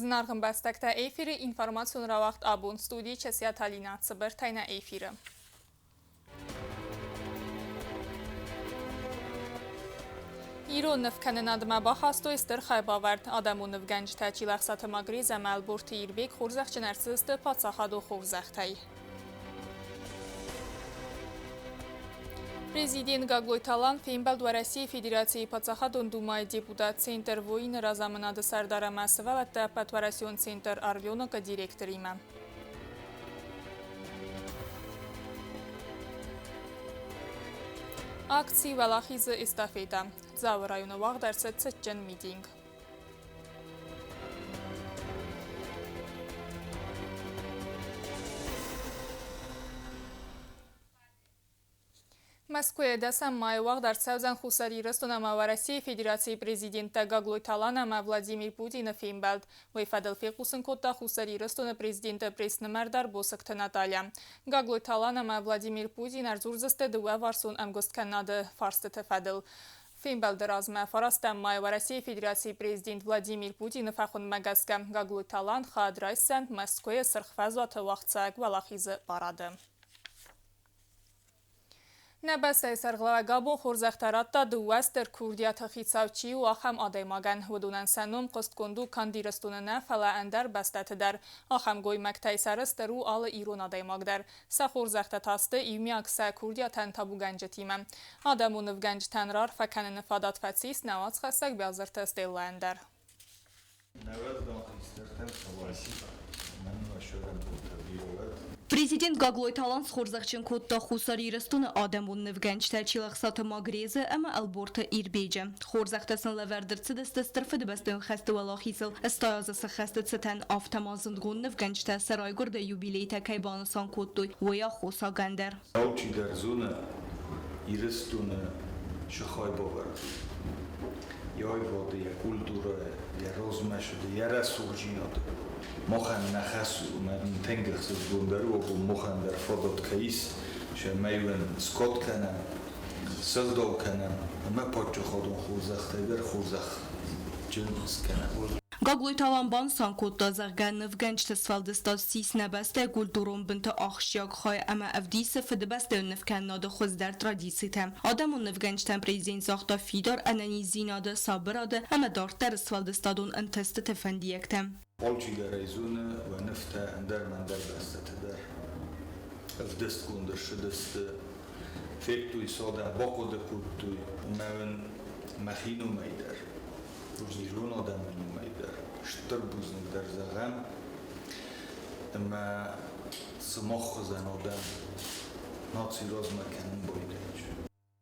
Зынаргъ ӕмбӕстӕгтӕ, эфиры информацион рауагъд абон студийы Часиаты Алинӕ цыбыртӕй нӕ эфиры. Ирон нывкӕнынадмӕ бахастой стыр хайбавӕрд. Адӕмон нывгӕнджытӕ Чилӕхсаты Магрез ӕмӕ Ӕлборты Ирбег хорзӕхджын ӕрцыдысты паддзахадон хорзӕхтӕй. Президент Гаглойты Алан фембӕлд Уӕрӕсейы Федерацийы Паддзахадон Думӕйы депутат Центр Воины разамынады сӕрдар ӕмӕ сывӕллӕтты ӕппӕтуӕрӕсеон центр Орленок-ы директоримӕ. Акци Уӕлахизы эстафетӕ. Дзауы районы уагъд ӕрцыд цытджын митинг. Мӕскуыйы дӕсӕм майы уагъд ӕрцӕудзӕн Хуссар Ирыстон ӕмӕ Уӕрӕсейы Федерацийы президенттӕ Гаглойты Алан ӕмӕ Владимир Путины фембӕлд. Уый фӕдыл фехъусын кодта Хуссар Ирыстоны президенты пресс-нымӕрдар Босыкты Наталья. Гаглойты Алан ӕмӕ Владимир Путин ӕрдзурдзысты дыууӕварсон ӕмгуысткӕнынады фарстыты фӕдыл. Фембӕлды размӕ фарастӕм майы Уӕрӕсейы Федерацийы президент Владимир Путины фӕхуындмӕ гӕсгӕ Гаглойты Алан хайад райсдзӕн Мӕскуыйы Сырх фӕзуаты уагъдцӕуӕг Уӕлахизы парады. Нӕ бӕстӕйы сӕргълӕууӕг абон хорзӕхтӕ радта дыууӕ стыр курдиаты хицау чи у, ахӕм адӕймагӕн. Уыдонӕн сӕ ном хъуыстгонд у канд Ирыстоны нӕ, фӕлӕ ӕндӕр бӕстӕты дӕр. Ахӕм гоймӕгтӕй сӕрыстыр у алы ирон адӕймаг дӕр. Сӕ хорзӕхтӕ та сты иумиаг сӕ курдиатӕн табугӕнджытимӕ. Адӕмон нывгӕнджытӕн раарфӕ кӕныны фадат фӕцис нӕ уацхӕссӕг Биазырты Стеллӕйӕн дӕр. Президент Гаглойты Алан схорзӕхджын кодта Хуссар Ирыстоны адӕмон нывгӕнджытӕ Чилӕхсаты Магрезы ӕмӕ Ӕлборты Ирбеджы. Хорзӕхтӕ сын лӕвӕрд ӕрцыдысты Стыр Фыдыбӕстӕйон хӕсты уӕлахизыл 80 азы сыххӕсты цытӕн, афтӕ ма зындгонд нывгӕнджытӕ сӕ райгуырды юбилейтӕ кӕй банысан кодтой, уый аххосагӕн дӕр. Алчидӕр зоны Ирыстоны сыхӕй бавӕрд. Йӕ аивады, йӕ культурӕ, йӕ размӕцыды, йӕ рӕсугъддзинады. Махӕн нӕ хӕс у, ӕмӕ нын тынг ӕхсызгон дӕр у, абон махӕн дӕр фадат кӕй ис, цӕмӕй уын скад кӕнӕм, сӕгъдау кӕнӕм ӕмӕ паддзахадон хорзӕхтӕй дӕр хорзӕхджын скӕнӕм. Гаглойты Алан банысан кодта, зӕгъгӕ, нывгӕнджыты сфӕлдыстад ссис нӕ бӕстӕйы культурон бынты ахсджиаг хай ӕмӕ ӕвдисы фыдыбӕстӕйон нывкӕнынады хуыздӕр традицитӕ. Адӕмон нывгӕнджытӕн президент загъта фидар ӕнӕниздзинады, сабырады ӕмӕ дарддӕры сфӕлдыстадон ӕнтыстыты фӕндиӕгтӕ. Алчидӕр ӕй зоны, уӕ нывтӕ ӕндӕр-ӕндӕр бӕстӕты дӕр ӕвдыстгонд ӕрцыдысты, федтой сӕ адӕм, бахъуыды кодтой, ӕмӕ уын мӕхи номӕй дӕр ирон адӕмы номӕй дӕр стыр бузныг дӕр зӕгъӕм, ӕмӕ сымах хуызӕн адӕм наци размӕ кӕнын байдайынц.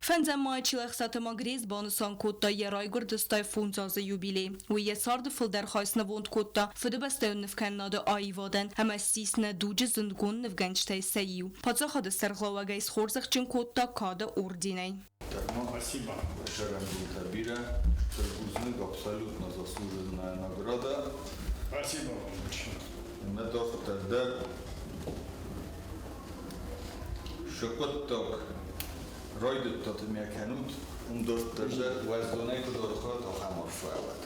Фӕндзӕм майы Чилӕхсаты Магрез банысан кодта йӕ райгуырды 85 азы юбилей. Уый йӕ царды фылдӕр хай снывонд кодта фыдыбӕстӕйон нывкӕнынады аивадӕн ӕмӕ ссис нӕ дуджы зындгонд нывгӕнджытӕй сӕ иу. Паддзахады сӕргълӕууӕгӕй схорзӕхджын кодта Кады орденӕй. Спасибо. Зӕрӕндонтӕ бирӕ, стыр бузныг, абсолютно заслуженная награда. Спасибо вам большое. Ӕмӕ дарддӕр дӕр цы хъуыддаг райдыдтат ӕмӕ кӕнут, уым дарддӕр дӕр уӕздонӕй куыд архайат, ахӕм арфӕ уӕд.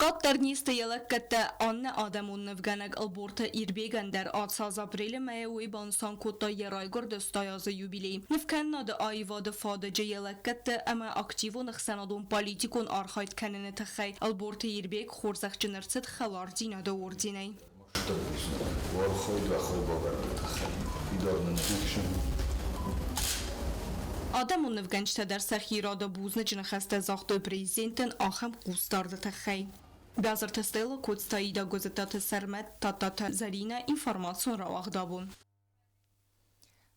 Къаддӕр низты йӕ лӕггӕдтӕ аннӕ адӕмон нывгӕнӕг Ӕлборты Ирбегӕн дӕр ацы аз апрелы мӕйы уый банысан кодта йӕ райгуырды 80 азы юбилей. Нывкӕнынады аивады фадыджы йӕ лӕггӕдты ӕмӕ активон ӕхсӕнадон-политикон архайд кӕныны тыххӕй Ӕлборты Ирбег хорзӕхджын ӕрцыд Хӕлардзинады орденӕй. Стыр бузныг уӕ хойбавӕрды тыххӕй. Фидар нын кусын. Адӕмон нывгӕнджытӕ дӕр сӕхи рады бузныджы ныхӕстӕ загътой президентӕн ахӕм хъусдарды тыххӕй. Бязырты Стелла, Коцты Аида, Гуызыттаты Сӕрмӕт, Тадтаты Зӕринӕ, информацион рауагъд абон.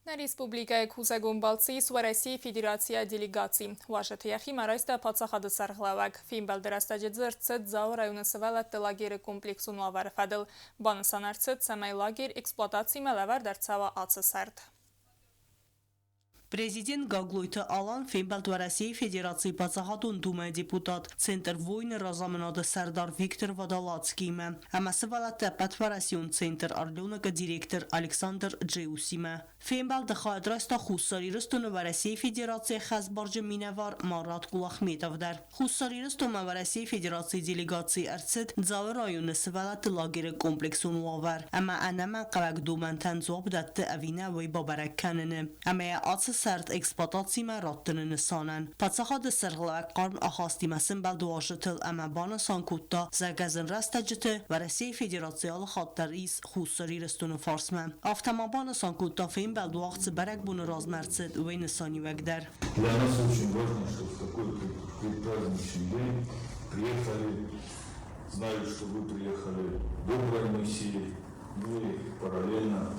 Нӕ республикӕйы кусӕгон балцы ис Уӕрӕсейы Федерацийӕ делегаци. Уазӕты йӕхимӕ райста паддзахады сӕргълӕууӕг. Фембӕлды рӕстӕджы дзырд цыд Дзауы районы сывӕллӕтты лагеры комплексон уавӕры фӕдыл. Банысан ӕрцыд, цӕмӕй лагерь эксплуатацимӕ лӕвӕрд ӕрцӕуа ацы сӕрд. Президент Гаглойты Алан фембӕлд Уӕрӕсейы Федерацийы Паддзахадон Думӕйы депутат, Центр Войны разамынады сӕрдар Виктор Водолацкиимӕ ӕмӕ сывӕллӕтты ӕппӕтуӕрӕсеон центр Орленок-ы директор Александр Джеусимӕ. Фембӕлды хайад райста Хуссар Ирыстоны Уӕрӕсейы Федерацийы ӕххӕстбарджын минӕвар Марат Кулахметов дӕр. Хуссар Ирыстонмӕ Уӕрӕсейы Федерацийы делегаци ӕрцыд Дзауы районы сывӕллӕтты лагеры комплексон уавӕр ӕмӕ ӕнӕмӕнгхъӕуӕг домӕнтӕн дзуапп дӕтты ӕви нӕ, уый бабӕрӕг кӕныны ӕмӕ йӕ ацы сӕрд эксплуатацимӕ раттыны нысанӕн. Паддзахады сӕргълӕууӕг хъарм ахастимӕ сӕмбӕлд уазджытыл ӕмӕ банысан кодта, зӕгъгӕ, зын рӕстӕджыты Уӕрӕсейы Федераци алыхатт дӕр ис Хуссар Ирыстоны фарсмӕ. Афтӕ ма банысан кодта, фембӕлд уагъд цы бӕрӕгбоны размӕ ӕрцыд, уый нысаниуӕг дӕр. Для нас очень важно, что в такой предпраздничный день приехали, знаю, что вы приехали доброй миссией, ну и параллельно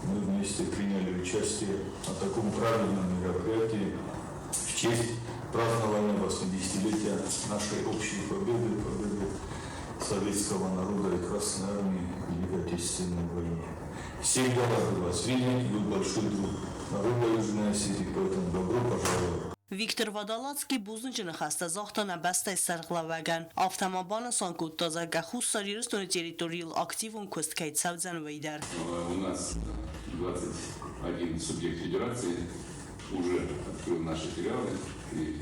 мы вместе приняли участие на таком правильном мероприятии в честь празднования 80-летия нашей общей победы, победы советского народа и Красной Армии в Великой Отечественной войне. Всегда рады вас видеть, вы большой друг народа Южной Осетии, поэтому добро пожаловать. Виктор Водолацкий бузныджы ныхӕстӕ загъта нӕ бӕстӕйы сӕргълӕууӕгӕн, афтӕ ма банысан кодта, зӕгъгӕ, Хуссар Ирыстоны территорийыл активон куыст кӕй цӕудзӕн, уый дӕр. У нас 21 субъект федерации уже открыл наши филиалы. И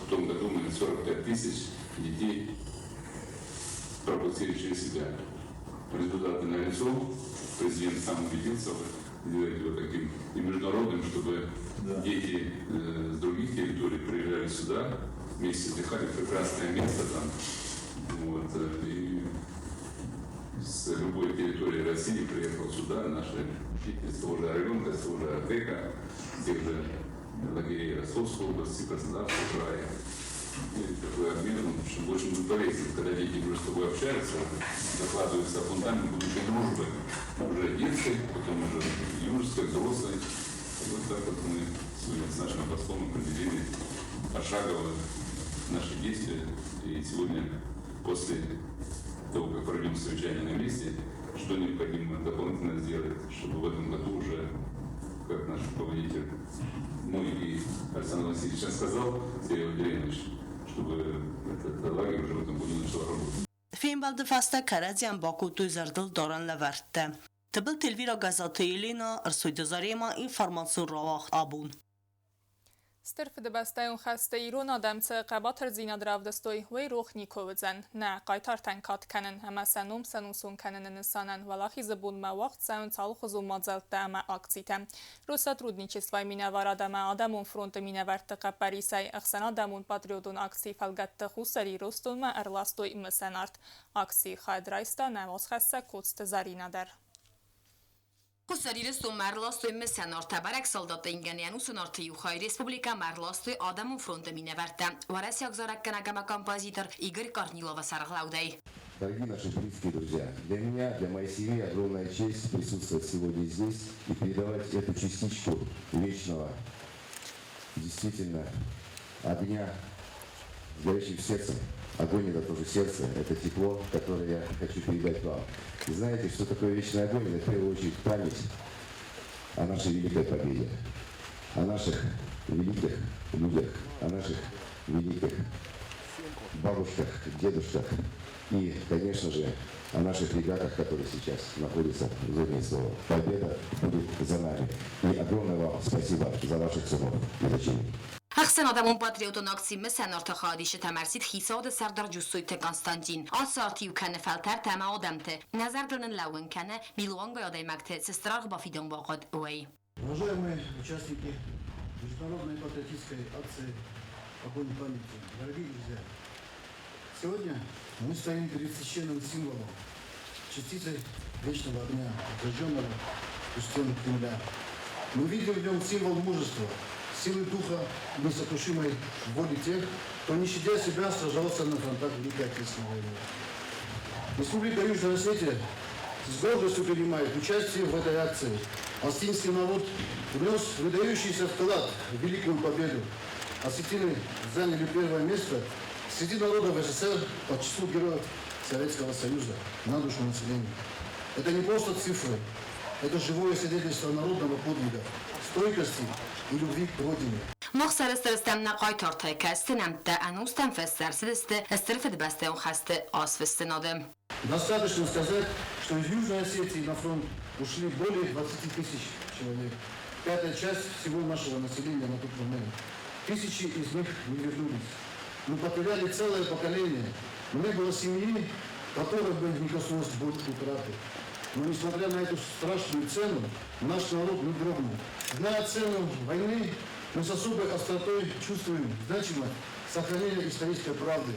в том году мы 45 тысяч детей пропустили через себя. Результаты налицо. Президент сам убедился в этом. Сделать его таким и международным, чтобы дети с других территорий приезжали сюда, вместе отдыхали, прекрасное место там. Вот, и с любой территории России приехал сюда, наши дети с того же Орленка, с того же Артека, с тех же лагерей Ростовской области, Краснодарского края. И такой обмен, он очень, очень полезен, когда дети между собой общаются, закладывается фундамент будущей дружбы. Уже детской, потом уже юношеской, взрослой. И вот так вот мы сегодня с нашим послом определили пошагово наши действия. И сегодня, после того, как проведем совещание на месте, что необходимо дополнительно сделать, чтобы в этом году уже, как наш руководитель, мой и Александр Васильевич сейчас сказал, Сергей Валерьянович, чтобы этот лагерь уже в этом году начал работать. Фембӕлды фӕстӕ кӕрӕдзийӕн бакодтой зӕрдылдарӕн лӕвӕрттӕ. Тыбылты Эльвира, Гӕззаты Еленӕ, Ӕрсойты Заремӕ, информацион рауагъд Абон. Стыр Фыдыбӕстӕйон хӕсты ирон адӕм цы хъӕбатырдзинад равдыстой, уый рох никуы уыдзӕн. Нӕ хъайтартӕн кад кӕнын ӕмӕ сӕ ном сӕнусон кӕныны нысанӕн Уӕлахизы бонмӕ уагъд цӕуынц алыхуызон мадзӕлттӕ ӕмӕ акцитӕ. Россотрудничествойы минӕварад ӕмӕ Адӕмон фронты минӕвӕртты хъӕппӕрисӕй ӕхсӕнадӕмон патриотон акцийы фӕлгӕтты Хуссар Ирыстонмӕ ӕрластой мысӕн арт. Акцийы хайад райста нӕ уацхӕссӕг Коцты Зӕринӕ дӕр. Хуссар Ирыстонмӕ ӕрластой мысӕн арт ӕбӕрӕг салдатты ингӕны ӕнусон арты иу хай республикӕмӕ ӕрластой Адӕмон фронты минӕвӕрттӕ уӕрӕсейаг зарӕггӕнӕг ӕмӕ композитор Игорь Корниловы сӕргълӕудӕй. Дорогие наши близкие друзья, для меня, для моей семьи огромная честь присутствовать сегодня здесь и передавать эту частичку вечного, действительно, огня, горящим сердцем. Огонь это тоже сердце, это тепло, которое я хочу передать вам. И знаете, что такое вечный огонь? Это в первую очередь память о нашей великой победе, о наших великих людях, о наших великих бабушках, дедушках и, конечно же, о наших ребятах, которые сейчас находятся в зоне СВО. Победа будет за нами. И огромное вам спасибо за ваших сынов и дочерей. Ӕхсӕнадӕмон патриотон акци Мысӕн арты хайадисджытӕм ӕрсидт хицауады сӕрдар Джуссойты Константин. Ацы арт иу кӕны фӕлтӕртӕ ӕмӕ адӕмты. Нӕ зӕрдыл нын лӕууын кӕны, милуангай адӕймӕгты цы стыр аргъ бафидын бахъуыд, уый. Уважаемые участники международной патриотической акции «Огонь памяти», дорогие друзья, сегодня мы стоим перед священным символом, частицей вечного огня, зажженного у стен Кремля. Мы видим в нем символ мужества, силы духа и несокрушимой воли тех, кто, не щадя себя, сражался на фронтах Великой Отечественной войны. Республика Южная Осетия с гордостью принимает участие в этой акции. Осетинский народ внес выдающийся вклад в Великую Победу. Осетины заняли первое место среди народов СССР по числу героев Советского Союза на душу населения. Это не просто цифры, это живое свидетельство народного подвига. стойкости и любви к Родине. Мах сӕрыстыр стӕм нӕ хъайтартӕй, кӕцыты нӕмттӕ ӕнустӕм фыст ӕрцыдысты Стыр Фыдыбӕстӕйон хӕсты азфыстынады. Достаточно сказать, что из Южной Осетии на фронт ушли более 20 тысяч человек. Пятая часть всего нашего населения на тот момент. Тысячи из них не вернулись. Мы потеряли целое поколение. Но не было семьи, которой бы не коснулась боль утраты. Но несмотря на эту страшную цену, наш народ не дрогнул. Зная цену войны, мы с особой остротой чувствуем значимость сохранения исторической правды,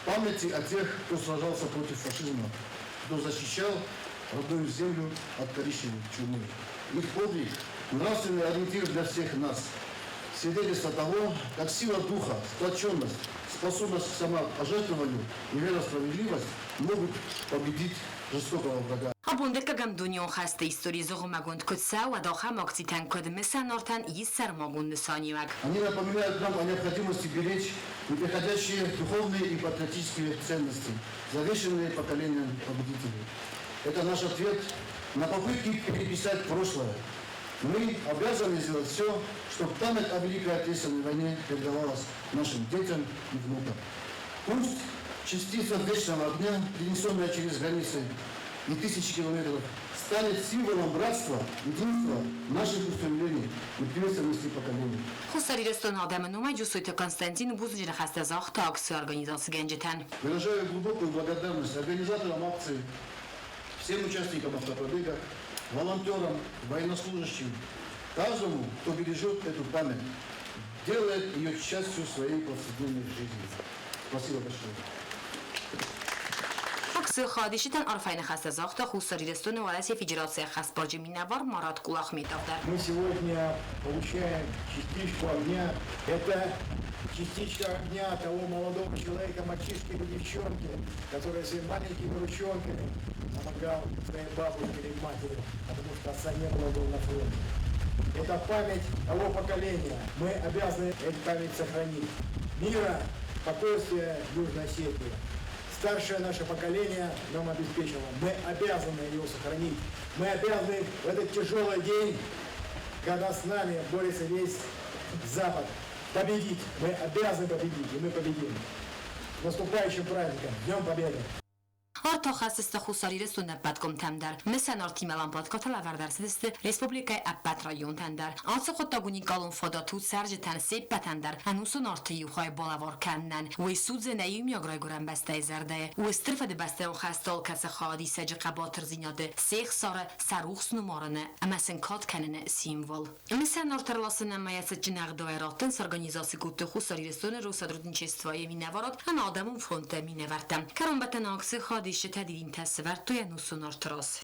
памяти о тех, кто сражался против фашизма, кто защищал родную землю от коричневой чумы. Их подвиг – нравственный ориентир для всех нас. Свидетельство того, как сила духа, сплоченность, способность к самопожертвованию и вера в справедливость могут победить жестокого врага. Абон дыккӕгӕм дунеон хӕсты истори зыгъуыммӕгонд куыд цӕуы, уӕд ахӕм акцитӕн куыд мысӕн артӕн ис сӕрмагонд нысаниуӕг. Они напоминают нам о необходимости беречь непреходящие духовные и патриотические ценности, завещанные поколением победителей. Это наш ответ на попытки переписать прошлое. Мы обязаны сделать все, чтобы память о Великой Отечественной войне передавалась нашим детям и внукам. Пусть частица вечного огня, принесенная через границы и тысячи километров, станет символом братства, единства наших устремлений и преемственности поколений. Хуссар Ирыстоны адӕмы номӕй Джусойты Константин бузныджы ныхӕстӕ загъта акцийы организацигӕнджытӕн. Выражаю глубокую благодарность организаторам акции, всем участникам автопробега, волонтерам, военнослужащим, каждому, кто бережет эту память, делает ее частью своей повседневной жизни. Спасибо большое. Акцийы хайадисджытӕн арфӕйы ныхӕстӕ загъта Хуссар Ирыстоны Уӕрӕсейы Федерацийы ӕххӕстбарджын минӕвар Марат Кулахметов дӕр. Мы сегодня получаем частичку огня. Это частичка огня того молодого человека, мальчишки или девчонки, который своими маленькими ручонками помогал своей бабушке или матери, потому что отца не было, был на фронте. Это память того поколения. Мы обязаны эту память сохранить. Мира, спокойствия Южной Осетии. Старшее наше поколение нам обеспечило. Мы обязаны ее сохранить. Мы обязаны в этот тяжелый день, когда с нами борется весь Запад, победить. Мы обязаны победить, и мы победим. С наступающим праздником! Днем Победы! Арт ахӕсдзысты Хуссар Ирыстоны ӕппӕт къуымтӕм дӕр. Мысӕн артимӕ лампадкӕтӕ лӕвӕрд ӕрцыдысты республикӕйы ӕппӕт районтӕн дӕр. Ацы хъуыддаг уникалон фадат у цӕрджытӕн се ппӕтӕн дӕр ӕнусон арты иу хай балӕвар кӕнынӕн. Уый судзы нӕ иумиаг райгуырӕн бӕстӕйы зӕрдӕйы. У Стыр Фыдыбӕстӕйон хӕсты алкӕцы хайадисӕджы хъӕбатырдзинады, се хсары, сӕ рухс номарыны ӕмӕ сын кад кӕныны символ. Мысӕн арт ӕрласын ӕмӕ йӕ цытджын ӕгъдауӕй раттын сорганизаци кодтой Хуссар Ирыстоны Россотрудничествойы минӕварад ӕмӕ Адӕмон фронты минӕвӕрттӕ. Кӕронбӕттӕн акцийы хайадисджытӕ дидинтӕ сӕвӕрдтой ӕнусон арты раз.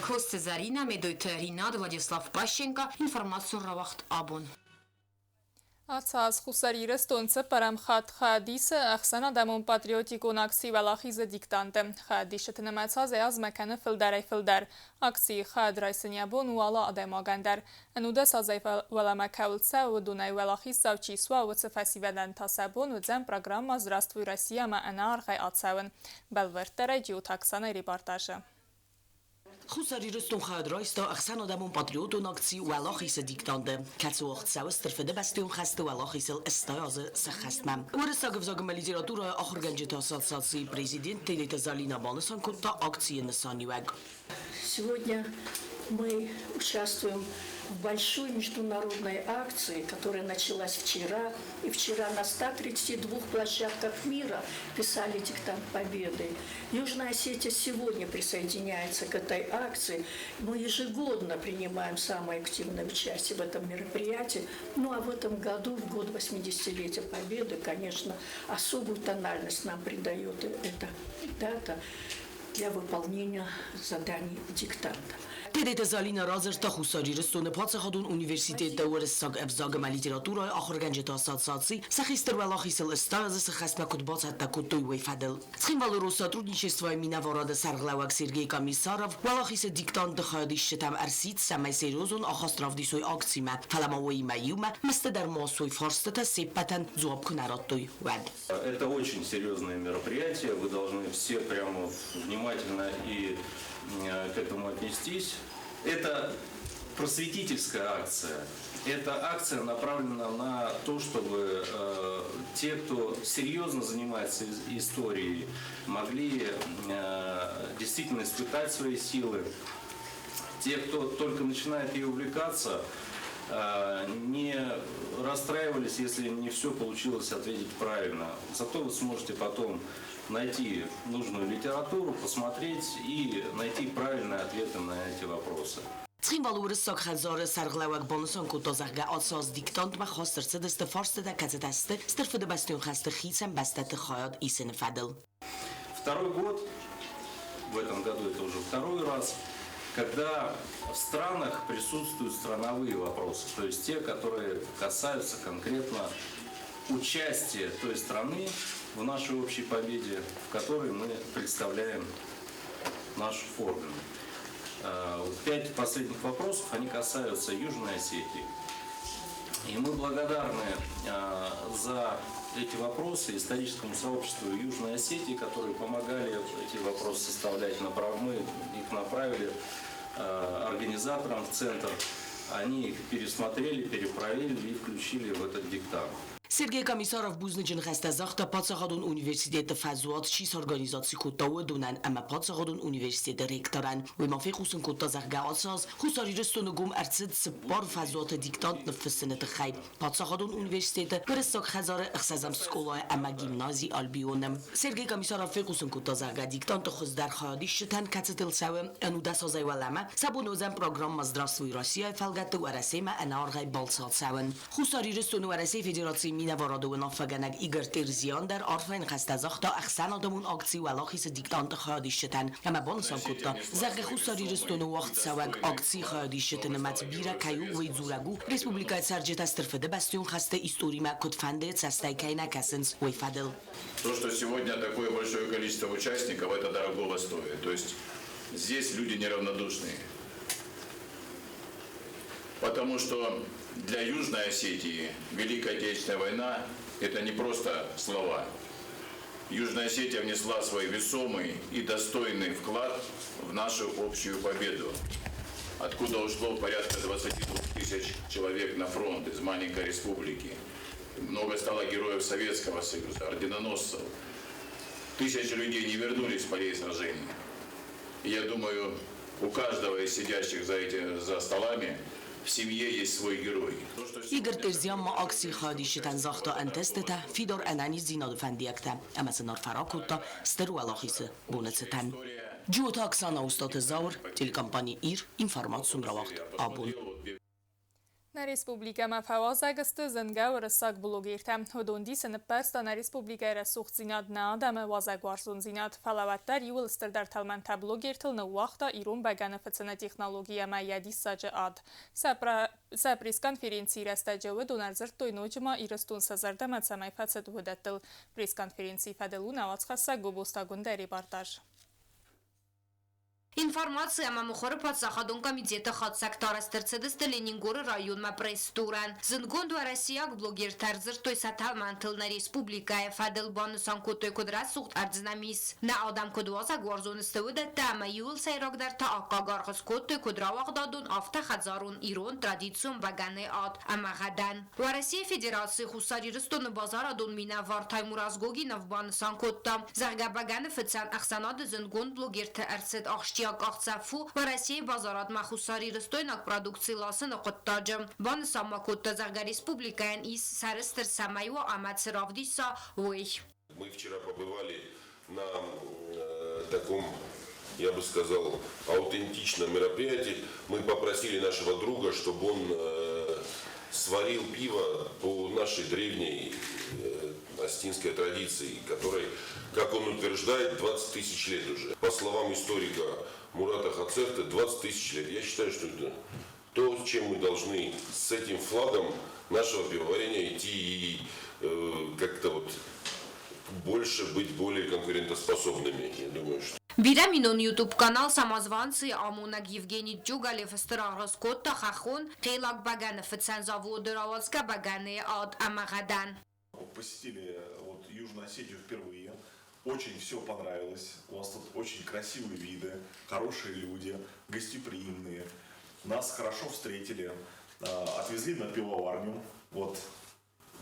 Коцты Зӕринӕ, Медойты Ринат, Владислав Пащенко, информацион рауагъд Абон. Ацы аз Хуссар Ирыстон цыппӕрӕм хатт хайад исы ӕхсӕнадӕмон патриотикон акци Уӕлахизы диктант-ы. Хайадисджыты нымӕц азӕй-азмӕ кӕны фылдӕрӕй-фылдӕр. Акцийы хайад райсын йӕ бон у алы адӕймагӕн дӕр. Ӕнудӕс азӕй уӕлӕмӕ кӕуыл цӕуы, уыдонӕй уӕлахиздзау чи суа, уыцы фӕсивӕдӕн та сӕ бон уыдзӕн программӕ Здравствуй, Россия-мӕ ӕнӕаргъӕй ацӕуын. Бӕлвырддӕрӕй Джиоты Оксанайы репортажы. Хуссар Ирыстон хайад райста ӕхсӕнадӕмон патриотон акци Уӕлахизы диктант-ы, кӕцы уагъд цӕуы Стыр Фыдыбӕстӕйон хӕсты уӕлахизыл 80 азы сӕххӕстмӕ. Уырыссаг ӕвзаг ӕмӕ литературӕйы ахуыргӕнджыты ассоциацийы президент Тедеты Залинӕ банысан кодта акцийы нысаниуӕг. Сегодня мы участвуем в большой международной акции, которая началась вчера. И вчера на 132 площадках мира писали диктант Победы. Южная Осетия сегодня присоединяется к этой акции. Мы ежегодно принимаем самое активное участие в этом мероприятии. Ну а в этом году, в год 80-летия Победы, конечно, особую тональность нам придает эта дата для выполнения заданий диктанта. Тедеты Залина радзырдта Хуссар Ирыстоны паддзахадон университеты уырыссаг ӕвзаг ӕмӕ литературӕйы ахуыргӕнджыты ассоциаци сӕхи Стыр Уӕлахизыл 80 азы сыххӕстмӕ куыд бацӕттӕ кодтой, уый фӕдыл. Цхинвалы Россотрудничествойы минӕварады сӕргълӕууӕг Сергей Комиссаров Уӕлахизы диктанты хайадисджытӕм ӕрсидт, цӕмӕй серьезон ахаст равдисой акцимӕ, фӕлӕ ма уыимӕ иумӕ мӕсты дӕр ма суой фарстытӕ се ппӕтӕн дзуапп куы нӕ радтой, уӕд. Это очень серьезное мероприятие, вы должны все прямо внимательно и к этому отнестись. Это просветительская акция. Эта акция направлена на то, чтобы те, кто серьезно занимается историей, могли действительно испытать свои силы. Те, кто только начинает ей увлекаться, не расстраивались, если не все получилось ответить правильно. Зато вы сможете потом найти нужную литературу, посмотреть и найти правильные ответы на эти вопросы. Цхинвалы Уырыссаг хӕдзары сӕргълӕууӕг банысан кодта, зӕгъгӕ, ацы аз диктантмӕ хаст ӕрцыдысты фарстытӕ, кӕцытӕ сты Стыр Фыдыбӕстӕйон хӕсты хицӕн бӕстӕты хайад исыны фӕдыл. Второй год, в этом году это уже второй раз, когда в странах присутствуют страновые вопросы, то есть те, которые касаются конкретно участия той страны в нашей общей победе, в которой мы представляем наш орган. Пять последних вопросов, они касаются Южной Осетии. И мы благодарны за эти вопросы историческому сообществу Южной Осетии, которые помогали эти вопросы составлять. Мы их направили организаторам в центр. Они их пересмотрели, перепроверили и включили в этот диктант. Сергей Комиссаров бузныджы ныхӕстӕ загъта паддзахадон университеты фӕзуат чи сорганизаци кодта, уыдонӕн ӕмӕ паддзахадон университеты ректорӕн. Уый ма фехъусын кодта, зӕгъгӕ, ацы аз Хуссар Ирыстоны гом ӕрцыд цыппар фӕзуаты диктант ныффыссыны тыххӕй паддзахадон университеты, Уырыссаг хӕдзары, ӕхсӕзӕм скъолайы ӕмӕ гимнази Альбион-ы. Сергей Комиссаров фехъусын кодта, зӕгъгӕ, диктанты хуыздӕр хайадисджытӕн, кӕцытыл цӕуы 19 азӕй уӕлӕмӕ, сӕ бон уыдзӕн программӕ «Здравствуй, Россия»-йы фӕлгӕтты Уӕрӕсемӕ ӕнӕаргъӕй балцы ацӕуын. Хуссар Ирыстоны Уӕрӕсейы Федерацийы минӕварады уынаффӕгӕнӕг Игорь Терзиан дӕр арфӕйы ныхӕстӕ загъта ӕхсӕнадӕмон акци Уӕлахизы диктанты хайадисджытӕн ӕмӕ банысан кодта, зӕгъгӕ, Хуссар Ирыстоны уагъдцӕуӕг акцийы хайадисджыты нымӕц бирӕ кӕй у, уый дзурӕг у, республикӕйы цӕрджытӕ Стыр Фыдыбӕстӕйон хӕсты историмӕ куыдфӕндыйы цӕстӕй кӕй нӕ кӕсынц, уый фӕдыл. То, что сегодня такое большое количество участников, это дорогого стоит. То есть здесь люди неравнодушные. Потому что для Южной Осетии Великая Отечественная война – это не просто слова. Южная Осетия внесла свой весомый и достойный вклад в нашу общую победу, откуда ушло порядка 22 тысяч человек на фронт из маленькой республики. Много стало героев Советского Союза, орденоносцев. Тысячи людей не вернулись с полей сражений. И я думаю, у каждого из сидящих за столами в семье есть свой герой. Игорь Терзиан ма акцийы хайадисджытӕн загъта ӕнтыстытӕ, фидар ӕнӕниздзинады фӕндиӕгтӕ ӕмӕ сын арфӕ ракодта Стыр Уӕлахизы боны цытӕн. Джиоты Оксана, Устаты Зауыр, телекомпани Ир, информацион рауагъд Абон. Нӕ республикӕмӕ фӕуазӕг сты зынгӕ уырыссаг блогертӕ. Уыдон дисы ныппӕрста нӕ республикӕйы рӕсугъддзинад, нӕ адӕмы уазӕгуарзондзинад. Фӕлӕ уӕддӕр иууыл стырдӕр тӕлмӕнтӕ блогертыл ныууагъта ирон бӕгӕны фыцыны технологи ӕмӕ йӕ диссаджы ад. Сӕ пресс-конференцийы рӕстӕджы уыдон ӕрдзырдтой ноджы ма Ирыстон сӕ зӕрдӕмӕ цӕмӕй фӕцыд, уыдӕттыл. Пресс-конференцийы фӕдыл у нӕ уацхӕссӕг Гобозты Агуындӕйы репортаж. Информаци ӕмӕ мыхуыры паддзахадон комитеты хатдзӕгтӕ арӕзт ӕрцыдысты Ленингоры районмӕ пресс-турӕн. Зындгонд уӕрӕсейаг блогертӕ ӕрдзырдтой сӕ тӕлмӕнтыл нӕ республикӕйы фӕдыл, банысан кодтой, куыд рӕсугъд ӕрдз нӕм ис, нӕ адӕм куыд уазӕгуарзон сты, уыдӕттӕ ӕмӕ иууыл сӕйрагдӕр та аккаг аргъ скодтой куыд рауагъдадон, афтӕ хӕдзарон ирон традицион бӕгӕныйы ад ӕмӕ гъӕдӕн. Уӕрӕсейы Федерацийы Хуссар Ирыстоны базарадон минӕвар Таймураз Гогинов банысан кодта, зӕгъгӕ, бӕгӕныфыцӕн ӕхсӕнады зындгонд блогерты ӕрцыд ахсджиаг. Ахсджиаг къахдзӕф у Уӕрӕсейы базарадмӕ хуссарирыстойнаг продукци ласыны хъуыддаджы. Банысан ма кодта, зӕгъгӕ, республикӕйӕн ис сӕрыстыр цӕмӕй уа ӕмӕ цы равдиса, уый. Мы вчера побывали на таком, я бы сказал, аутентичном мероприятии. Мы попросили нашего друга, чтобы он сварил пиво по нашей древней осетинской традиции, которой, как он утверждает, 20 тысяч лет уже. По словам историка Мурата Хацерта, 20 тысяч лет. Я считаю, что это то, с чем мы должны с этим флагом нашего пивоварения идти и как-то вот больше быть более конкурентоспособными. Я думаю, что Бирӕминон YouTube-канал Самозванцы амонӕг Евгений Дюгалев стыр аргъ скодта хӕххон хъелаг бӕгӕныфыцӕн заводы рауадзгӕ бӕгӕныйы ад ӕмӕ гъӕдӕн. Посетили вот Южную Осетию впервые. Очень все понравилось. У вас тут очень красивые виды, хорошие люди, гостеприимные. Нас хорошо встретили, отвезли на пивоварню, вот,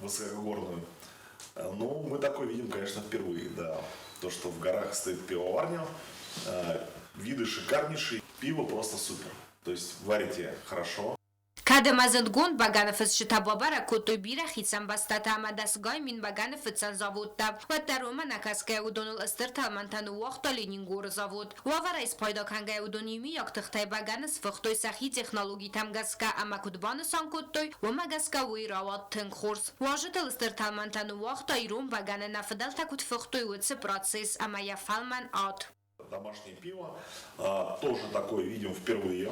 высокогорную. Ну, мы такое видим, конечно, впервые, да. То, что в горах стоит пивоварня, виды шикарнейшие, пиво просто супер. То есть варите хорошо. Кӕд ӕмӕ зындгонд бӕгӕныфыцджытӕ бабӕрӕг кодтой бирӕ хицӕн бӕстӕтӕ ӕмӕ дӕсгай мин бӕгӕныфыцӕн заводтӕ, уӕддӕр уымӕ нӕкӕсгӕ уыдоныл стыр тӕлмӕнтӕ ныууагъта Ленингоры завод. Уавӕрӕй спайда кӕнгӕйӕ уыдон иумиаг тыхтӕй бӕгӕны сфыхтой сӕхи технологитӕм гӕсгӕ ӕмӕ куыд банысан кодтой, уымӕ гӕсгӕ уый рауад тынг хорз. Уазджытыл стыр тӕлмӕнтӕ ныууагъта ирон бӕгӕны нӕ фыдӕлтӕ куыд фыхтой, уыцы процесс ӕмӕ йӕ фӕлмӕн ад. Домашнее пиво тоже такое видим впервые,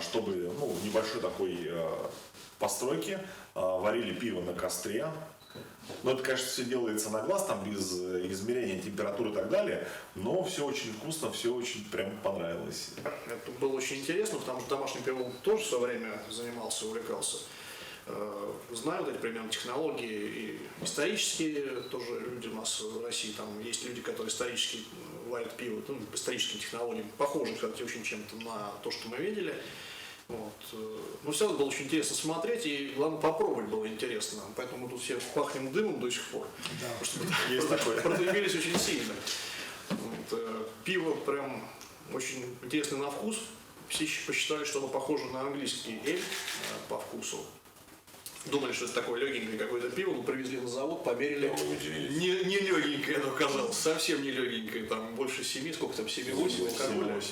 чтобы, ну, в небольшой такой постройке варили пиво на костре. Но это, конечно, все делается на глаз, там без измерения температуры и так далее, но все очень вкусно, все очень прям понравилось. Это было очень интересно, потому что домашним пивом тоже в свое время занимался, увлекался. Знаю вот эти примерно технологии и исторические тоже люди у нас в России, там есть люди, которые исторически варят пиво, ну, по историческим технологиям, похожим, кстати, очень чем-то на то, что мы видели. Вот. Но все равно было очень интересно смотреть, и главное попробовать было интересно. Поэтому мы тут все пахнем дымом до сих пор. Да, потому что есть такое. Продымились очень сильно. Вот. Пиво прям очень интересное на вкус. Все посчитали, что оно похоже на английский эль по вкусу. Думали, что это такое легенькое какое-то пиво, но привезли на завод, померили. Не легенькое оно оказалось, совсем не легенькое. Там больше 7, сколько там, 7,8 алкоголя.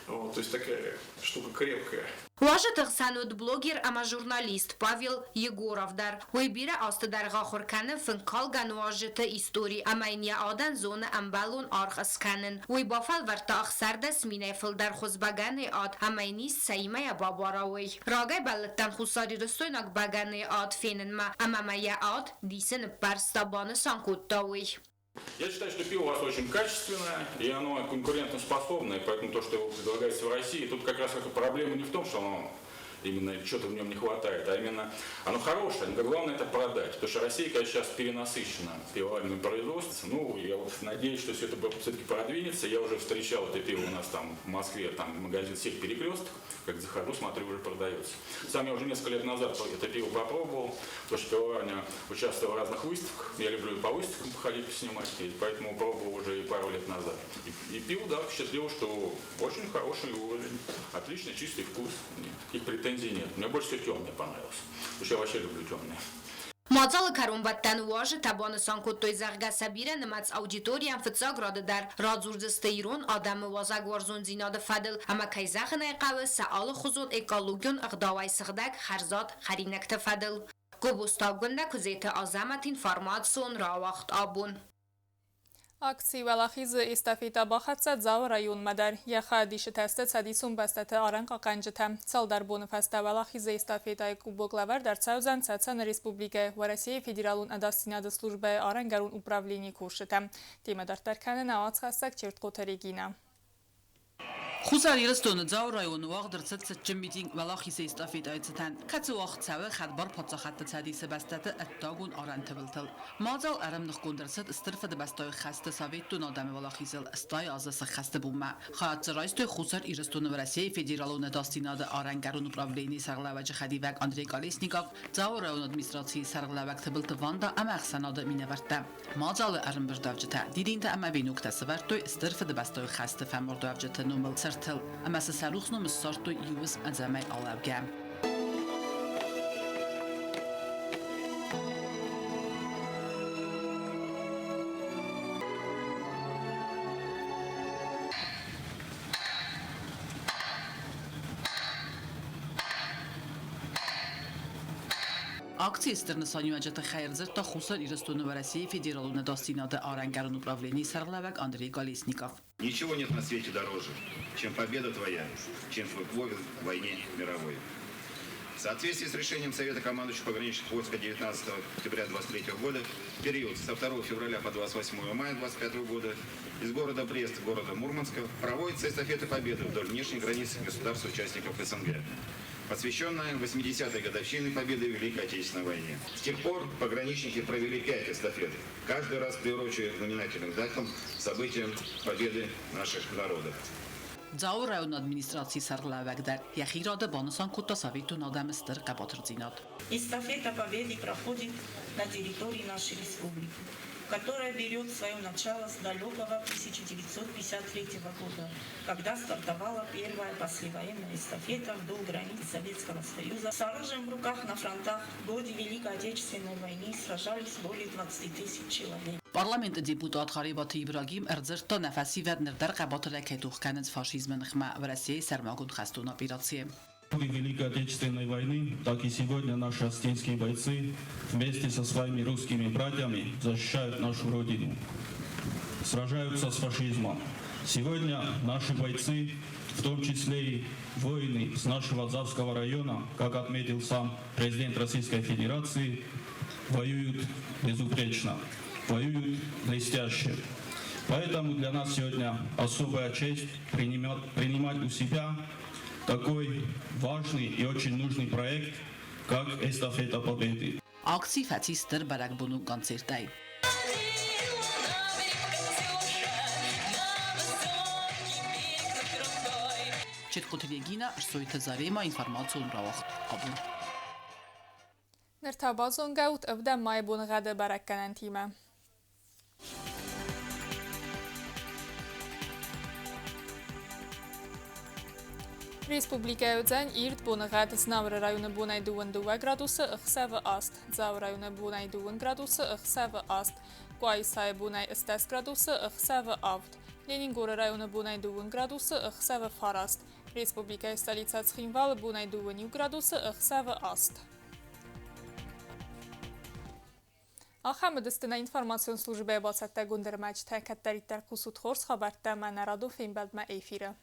Вот, то есть такая штука крепкая. Уазджыты хсӕн уыд блогер ӕмӕ журналист Павел Егоров дӕр. Уый бирӕ азты дӕргъы ахуыр кӕны фынгкалгӕ нуазджыты истори ӕмӕ йын йӕ адӕн зоны ӕмбӕлон аргъ скӕнын. Уый бафӕлвӕрдта 16 минӕй фылдӕр хуыз бӕгӕныйы ад ӕмӕ йын ис цӕимӕ йӕ бабара, уый. Рагӕй бӕллыдтӕн хуссарирыстойнаг бӕгӕныйы ад фенынмӕ ӕмӕ мӕ йӕ ад дисы ныппӕрста, банысан кодта уый. Я считаю, что пиво у вас очень качественное, и оно конкурентоспособное, поэтому то, что его предлагается в России, тут как раз проблема не в том, что оно именно что-то в нем не хватает, а именно оно хорошее, но главное это продать. Потому что Россия, конечно, сейчас перенасыщена пивоваренным производством. Ну, я вот надеюсь, что все это все-таки продвинется. Я уже встречал это пиво у нас там в Москве, там магазин сеть «Перекресток». Как захожу, смотрю, уже продается. Сам я уже несколько лет назад это пиво попробовал, потому что пивоварня участвовала в разных выставках. Я люблю и по выставкам походить, поснимать, и поэтому пробовал уже и пару лет назад. И пиво, да, впечатлило, что очень хороший уровень, отличный чистый вкус, никаких претензий нет. Мне больше всего темное понравилось, потому что я вообще люблю темное. Мадзалы кӕронбӕттӕны уазджытӕ банысан кодтой, зӕгъгӕ, сӕ бирӕнымӕц аудиторийӕн фыццаг рады дӕр радзурдзысты ирон адӕмы уазӕгуарзондзинады фӕдыл ӕмӕ, кӕй зӕгъын ӕй хъӕуы, сӕ алыхуызон экологион ӕгъдауӕй сыгъдӕг хӕрзад хӕринӕгты фӕдыл. Гобозты Агуындӕ, Куыдзеты Азӕмӕт, информацион рауагъд Абон. Акци Уӕлахизы эстафетӕ бахӕццӕ Дзауы районмӕ дӕр. Йӕ хайадисджытӕ сты цӕдисон бӕстӕты арӕнхъахъхъӕнджытӕ. Цалдӕр боны фӕстӕ Уӕлахизы эстафетӕйы кубок лӕвӕрд ӕрцӕудзӕн Цӕцӕны Республикӕйы Уӕрӕсейы Федералон ӕдасдзинады службӕйы арӕнгӕрон управленийы кусджытӕ. Темӕ дарддӕр кӕны нӕ уацхӕссӕг Чертхъоты Регинӕ. Хуссар Ирыстоны Дзауы районы уагъд ӕрцыд цытджын митинг Уӕлахизы эстафетӕйы цытӕн, кӕцы уагъд цӕуы Хӕдбар Паддзахадты Цӕдисы бӕстӕты ӕддагон арӕнты былтыл. Мадзал ӕрӕмныхгонд ӕрцыд Стыр Фыдыбӕстӕйы хӕсты Советтон адӕмы уӕлахизыл 80 азы сӕххӕсты бонмӕ. Хайад дзы райстой Хуссар Ирыстоны Уӕрӕсейы Федералон ӕдасдзинады арӕнгӕрон управленийы сӕргълӕууӕджы хӕдивӕг Андрей Колесников, Дзауы районы администрацийы сӕргълӕууӕг Тыбылты Ванда ӕмӕ ӕхсӕнады минӕвӕрттӕ. Мадзалы ӕрӕмбырдуӕвджытӕ дидинтӕ ӕмӕ веноктӕ сӕвӕрдтой Стыр Фыдыбӕстӕйы хӕсты фӕмардуӕвджыты номыл. цыртыл ӕмӕ сӕ сӕ рухс ном ссардтой иу уысм ӕдзӕмӕй алӕугӕ. Акцийы стыр нысаниуӕджы тыххӕй ӕрдзырдта Хуссар Ирыстоны Уӕрӕсейы Федералон ӕдасдзинады арӕнгӕрон управленийы сӕргълӕууӕг Андрей Колесников. Ничего нет на свете дороже, чем победа твоя, чем твой подвиг в войне мировой. В соответствии с решением Совета командующих пограничных войск 19 октября 2023 года, в период со 2 февраля по 28 мая 2025 года из города Брест, города Мурманска проводится эстафета победы вдоль внешних границ государств-участников СНГ, посвященная 80-й годовщине победы в Великой Отечественной войне. С тех пор пограничники провели 5 эстафет, каждый раз приурочивая к знаменательным датам событиям победы наших народов. Дзауы районы администрацийы сӕргълӕууӕг дӕр йӕхи рады банысан кодта советон адӕмы стыр хъӕбатырдзинад. Эстафета Победы проходит на территории нашей республики, которая берет свое начало с далекого 1953 года, когда стартовала первая послевоенная эстафета вдоль границ Советского Союза. С оружием в руках на фронтах в годы Великой Отечественной войны сражались более 20 тысяч человек. Парламенты депутат Харибаты Ибрагим ӕрдзырдта нӕ фӕсивӕд ныр дӕр хъӕбатырӕй кӕй тох кӕнынц фашизмы ныхмӕ Уӕрӕсейы сӕрмагонд хӕстон операцийы. Великой Отечественной войны, так и сегодня наши осетинские бойцы вместе со своими русскими братьями защищают нашу Родину, сражаются с фашизмом. Сегодня наши бойцы, в том числе и воины с нашего Дзавского района, как отметил сам президент Российской Федерации, воюют безупречно, воюют блестяще. Поэтому для нас сегодня особая честь принимать у себя такой важный и очень нужный проект, как «Эстафета Победы». Акци фӕци стыр бӕрӕгбонон концертӕй. Четкоты Регина, Рсойты Зарема, информацион рауагъд Абон. Ныр та базонгӕ ут ӕвдӕм майы боныгъӕды бӕрӕггӕнӕнтимӕ. Республикӕйы уыдзӕн ирд боныгъӕд. Знауыры районы бонӕй 22 градусы, ӕхсӕвы 8. Дзауы районы бонӕй 2 градусы, ӕхсӕвы 8. Къуайсайы бонӕй 10 градусы, ӕхсӕвы 7. Ленингоры районы бонӕй 2 градусы, ӕхсӕвы 9. Республикӕйы столицӕ Цхинвалы бонӕй 2 градусы, ӕхсӕвы 8. Ахӕм уыдысты нӕ информацион службӕйы бацӕттӕгонд ӕрмӕджытӕ. Кӕддӕриддӕр хъусут хорз хабӕрттӕ ӕмӕ нӕ радон фембӕлдмӕ эфиры.